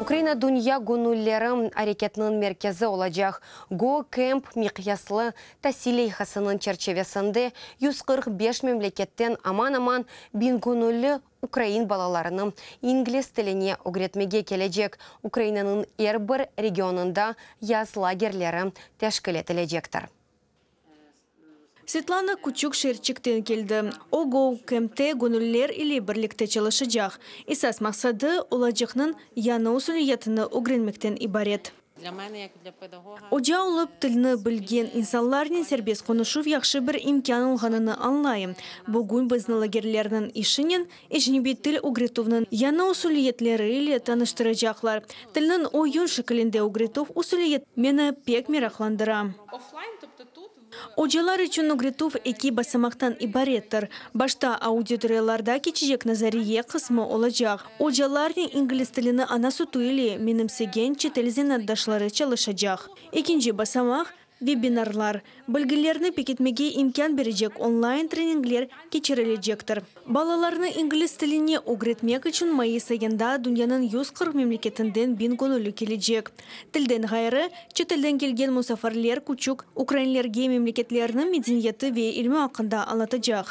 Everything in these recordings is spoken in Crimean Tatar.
Ukraina dünya göñülleri areketiniñ merkezi olacaq Go Camp miqyaslı tasil leyhasınıñ çerçivesinde 145 memleketten aman-aman 1000 göñülli ukrain balalarını ingliz tiline ögretmege kelecek. Ukrainanıñ er bir regionında yaz lagerleri teşkil etilecektir. Svetlana küçük şeerçikten keldi. O, Go Campte göñülliler ile birlikte çalışacaq. Esas maqsadı, olacaqnıñ yañı usuliyetini ögrenmekten ibaret. Oca olıp, tilni bilgen insanlarnen serbest qonuşuv yahşı bir imkân olğanını añlayım. Bugün bizni lagerlerniñ işinen, ecnebiy til ögretüvniñ yañı usuliyetleri ile tanıştıracaqlar. Tilniñ oyun şekilinde ögretüv usuliyeti meni pek meraqlandıra. Ocalar içün ögretüv eki basamaqtan ibarettir. Başta auditoriyalarda keçecek nazariye qısmı olacaq. Ocalarnen ingliz tilini ana sütü ile menimsegen çetel zenaatdaşları çalışacaq. Ekinci basamaq, vebinarlar, bilgilerni pekitmege imkân berecek online treningler keçirilecektir. Balalarnı ingliz tiline ögretmek içün mayıs ayında dünyanıñ 140 memleketinden 1000 göñülli kelecek. Tilden ğayrı, çetelden kelgen musafirler küçük ukrainlerge memleketleriniñ medeniyeti ve ilmi aqqında añlatacaq.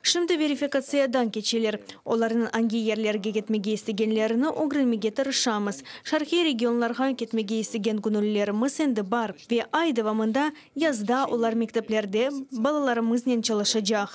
Şimdi verifikatsiyadan keçeler. Olarnıñ angi yerlerge ketmege istegenlerini ögrenmege tırışamız. Şarqiy regionlarğa ketmege istegen göñüllilerimiz endi bar. Ve ay devamında yazda olar mekteplerde balalarımıznen çalışacaq.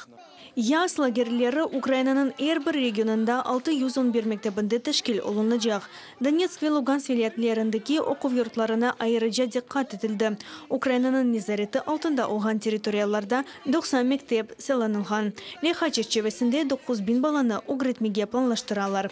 Yaz lagerleri Ukrainanıñ er bir regionında 611 mektebinde teşkil olunacaq. Donetsk ve Lugansk vilâyetlerindeki oquv yurtlarına ayrıca diqqat etildi. Ukrainanıñ nezareti altında olğan territoriyalarda 90 mektep saylanılğan. Leyha çerçivesinde 9000 balanı ögretmege planlaştıralar.